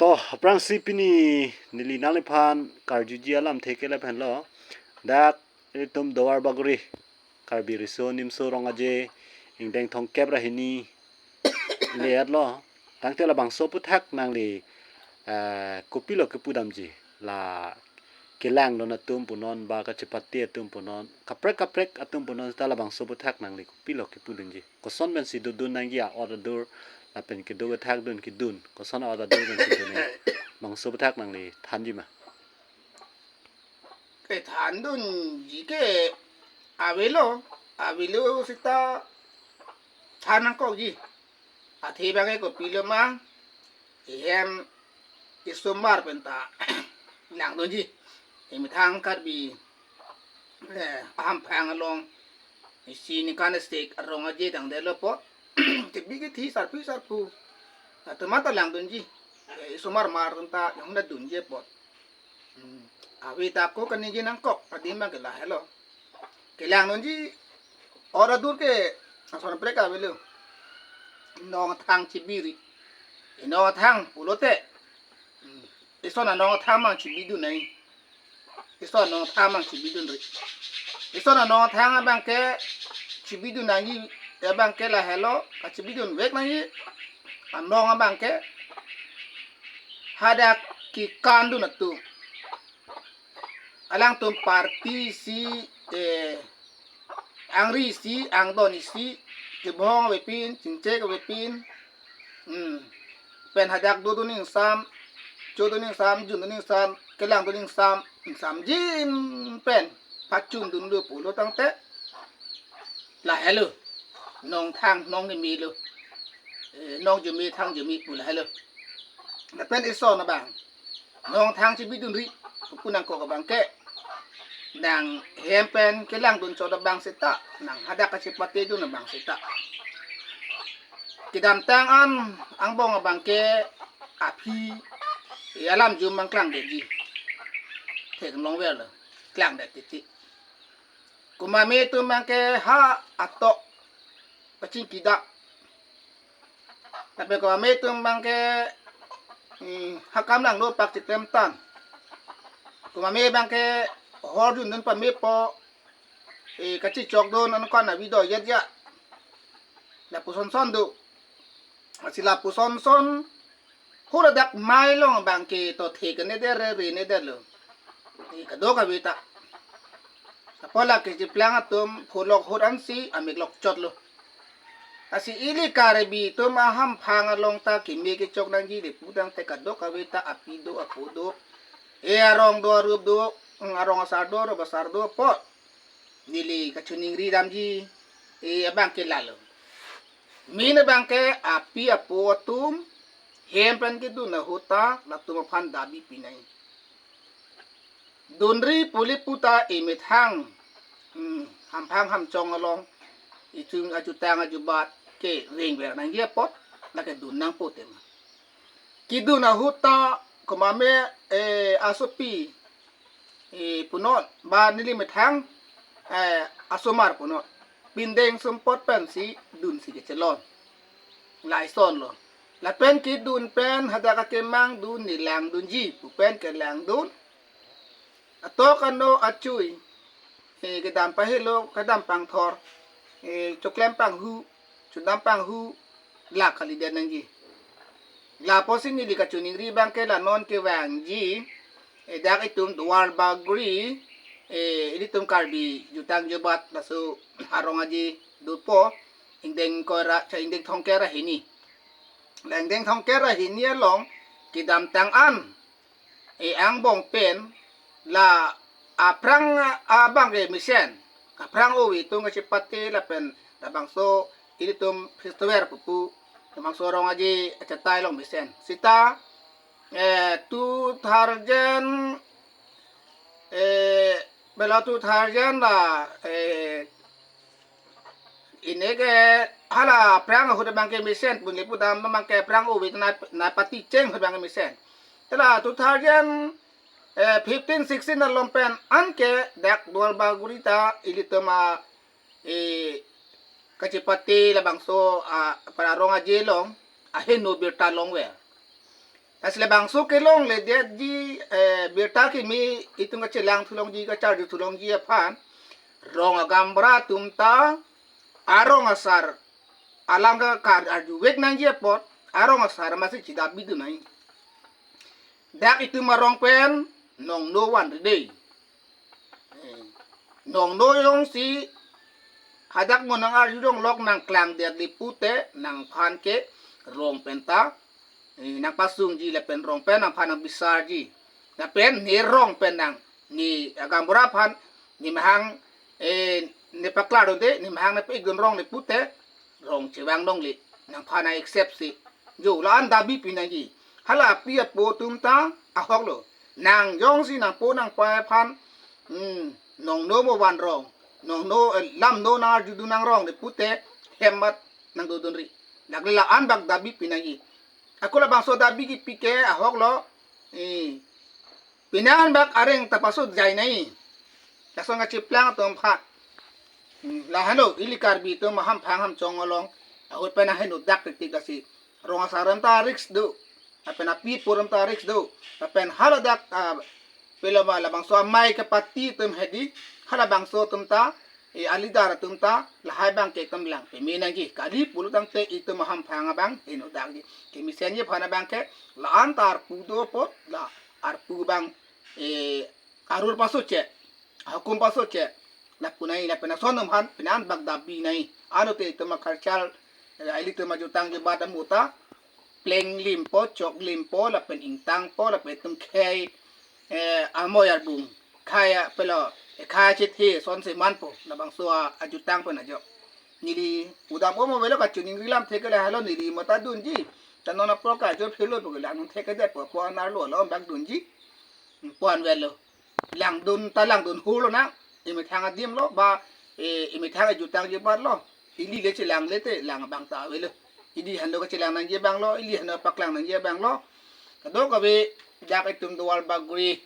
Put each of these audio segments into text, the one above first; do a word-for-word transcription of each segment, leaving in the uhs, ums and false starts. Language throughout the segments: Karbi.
To, aphrangsi pini neli nangliphan karjuji alamthe ke lahenlo. Dak ilitum Duar Bagori, Karbi Riso Nimso Rong Aje, ingdeng thomkep ra hini le-etlo. Tangte labangso aphuthak nangli, eh, kopilo kepudamji, la kelangdun atum punon ba kachepate atum punon, kaprek kaprek atum punon, seta labangso aphuthak nangli kopilo kepudunji? Koson pensi dodun nangji a-ot adur, lapen kedo kethakdun kedun, koson a-ot adur pensi dun nangji? Bangso aphuthak nangli thanji ma? Kethandunji ke avelo, avelo seta than nangkokji. Athe abang ke kopilo ma, ehem isomar penta langdunji. Emethang Karbi, eh, ahamphang along, isi ningkan stek arong aje tangdetlo apot, chebi kethe sarpi sarpo atum ta langdunji. Eh, isomar mar atum ta jongna dunji apot. Hmm. Ave ta ako kaningje nangkok, adim abang ke lahelo. Kelangdunji a-ot adur ke ason prek avelo. Nongthang chebiri. Nongthang pulote, hmm, ison anongthang abang chebidun nai. Ison anongthang abang chebidunri. Ison anongthang abang ke chebidun nangji abang ke lahelo, kachebidunvek nangji anong abang ke hadak kekandun atum. Alangtum party isi, eh, angri isi, angdon isi, chebong avepin, chingchek avepin, hmm, pen hadak dodun ingsam, chodun ingsam, jundun ingsam, kelangdun ingsam, ingsamjin pen pachundunlo pulo tangte lahelo. Nongthang nongjeme lo. Eh, nongjeme thangjeme pu lahelo. Lapen ison abang nongthang chebidunri pu nangkok abang ke, nang hem pen kelangdun chot abang seta, nang hadak kachepatedun abang seta. Kedamtang an angbong abang ke aphi, eh, alam jum abang klangdetji. Theklongverlo, klangdet titi. Komat atum abang ke ha atok kachingki dak. Lapen komat atum abang ke, hmm, hakam langno pak chitemtan. Komat abang ke hor jundun pamepo, eh, kachichokdun ankan avi do yet ya. Lapuson son do. Lasi lapuson son, hur adak mai along abang ke to thek ne der, re ne derlo. Eh, kadokave ta. Apot la kechiplang atum pholok hur ansi amek lokchotlo. Lasi ili Karbi atum ahamphang along ta keme kechok nangji le pu tangte kadokave ta api do apo do. Eh, arong do arup do, mm, arong asar do, arup asar do apot neli kachiningri damji, eh, abang ke lalo. Main abang ke api apo atum hem pen kedun ahut ta latum aphan dabi pinai. Dunri puli puta emethang, hmm, hamphang hamchong along, ichung achutang ajubat ke rengver nangji apot, lake dun nangpo tema. Kedun ahut ta komat, eh, asopi, eh, punon, ba neli methang, eh, asomar punon. Pindeng sumpot pensi dunsi kechelon. Laisonlo. Lapen kedun pen hadak akemang dun ne langdunji pu pen kelangdun. Atok ano achui, eh, kedam pahelo, kedam pangthor, eh, choklem panghu, chodam panghu, la kalidet nangji. Lapusi neli kachiningri abang ke la non kevangji, eh, dak itum Duar Bagori, eh, ilitum Karbi jutang jubat laso arong aje dopo, ingdeng ingkoi ra, cha ingdeng thomkep ra hini. La ingdeng thomkep ra hini along kedamtang an, eh, angbong pen la aphrang abang ke mesen, aphrang ove atum kachepate lapen labangso ilitum festival pupu, labangso arong aje achatai along mesen. Seta, eh, two thousand, eh, bela two thousand la, eh, ini ke hala aphrang ahut abang ke mesen, pu le pudam abang ke aphrang ove na, na pati cheng ahut abang ke mesen. Te la two thousand, eh, fifteen sixteen along pen an ke dak Duar Bagori ta ilitum a, eh, kachepate labangso a, para arong aje along aheno birta longver. Lasi labangso kelongledetji, eh, birta kimi itum kachelang thulongji, kacharju thulongji aphan, rong agaonbura atum ta arong asar alam ka, karjuvek nangji apot, arong asar masi chidabidun nangji. Dak itum arong pen nongno vanri dei. Eh, nongno jongsi hadak mo nangarjudunlok, nangklangdetji pute nangphan ke rong pen ta, eh, nangpasungji lapen rong pen nangphan nangbisarji. Lapen ne rong pen nang, ne agaonbura aphan, ne mahang, eh, ne paklardunde, ne mahang ne pe-ikdun rong le pute, rong chevang longle, nangphan nang-accept si. Jo, la-an dabi pi nangji. Hala api apo atum ta ahoklo. Nang jongsi nangpo nangpai aphan, hmm, nongno mo van rong, nongno, eh, lamno nangarjudun nang rong le pute, hem mat nangdodunri. Dak le la-an bak dabi pi nangji. Ako labangso dabi kipi ke ahoklo, eh, pinan bak areng ta pasot jai nangji. Lason kachiplang atum aphan. Hmm, lahelo, ili Karbi atum ahamphang ahamchong along ahut pen ahenodak titik asi. Rong asar atum ta risk do. Lapen api apo atum ta risk do. Lapen haladak, ah, peloma labangso amei kepati atum hedi, halabangso atum ta, eh, a-leader atum ta, lahai abang ke itum lang peme nangji. Kali pulo tangte itum ahamphang abang henodakji. Kemisenji aphan abang ke, la-an ta arpu do apot, la arpu abang, eh, arur pasoche, hukum pasoche, lapu nangji, lapen ason atum aphan pinan bak dabi nangji. Ano te itum a-culture, eh, ilitum ajutang jubat amo ta pleng limpo, chok limpo, lapen ingtangpo, lapen itum khei, eh, amoi arbung, khei apelo, eh, khei chethe, sonsi manpo, labangso a-, ajutang pen ajok. Neli udam om avelo, kachiningri lamthe ke lahelo, neli mata dunji. Ta non apor kajor phelo pu ke lang thekthedetpo, po anarlo, lo bak dunji. Puan velo. Langdun ta langdun hulonang. Emethang adim lo, ba, eh, emethang ajutang jubat lo. Ili le chelang le te, lang abang ta avelo. Ili henlo kachelang nangji abang lo, ili henlo paklang nangji abang lo. Kadokave dak itum Duar Bagori,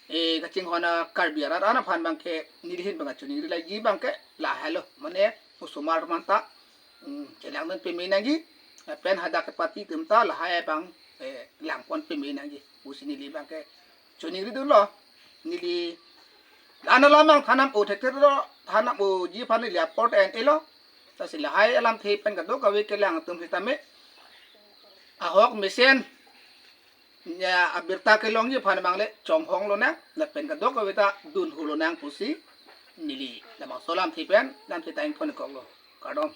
eh, kachinghon a-Karbi arat an aphan abang ke, neli ahin abang kachiningri lagi abang ke, lahelo. Mane, osomar atum ta, hmm, chelangdun peme nangji, lapen hadak kepati atum ta lahai abang, eh, langpon peme nangji pusi neli abang ke chiningridunlo. Neli la-an alam abang than nam-o thekthe lo, than nam-oji aphan neli apor ta en-elo. Lasi lahai alamthe pen kadokave kelang atum sitame ahok mesen, ya, abirta kelongji aphan abang le chonghong lonang, lapen kadokave ta dun hulonang pusi neli labangso alamthe pen lamthe ta ingkon-ik koklo. Kardom.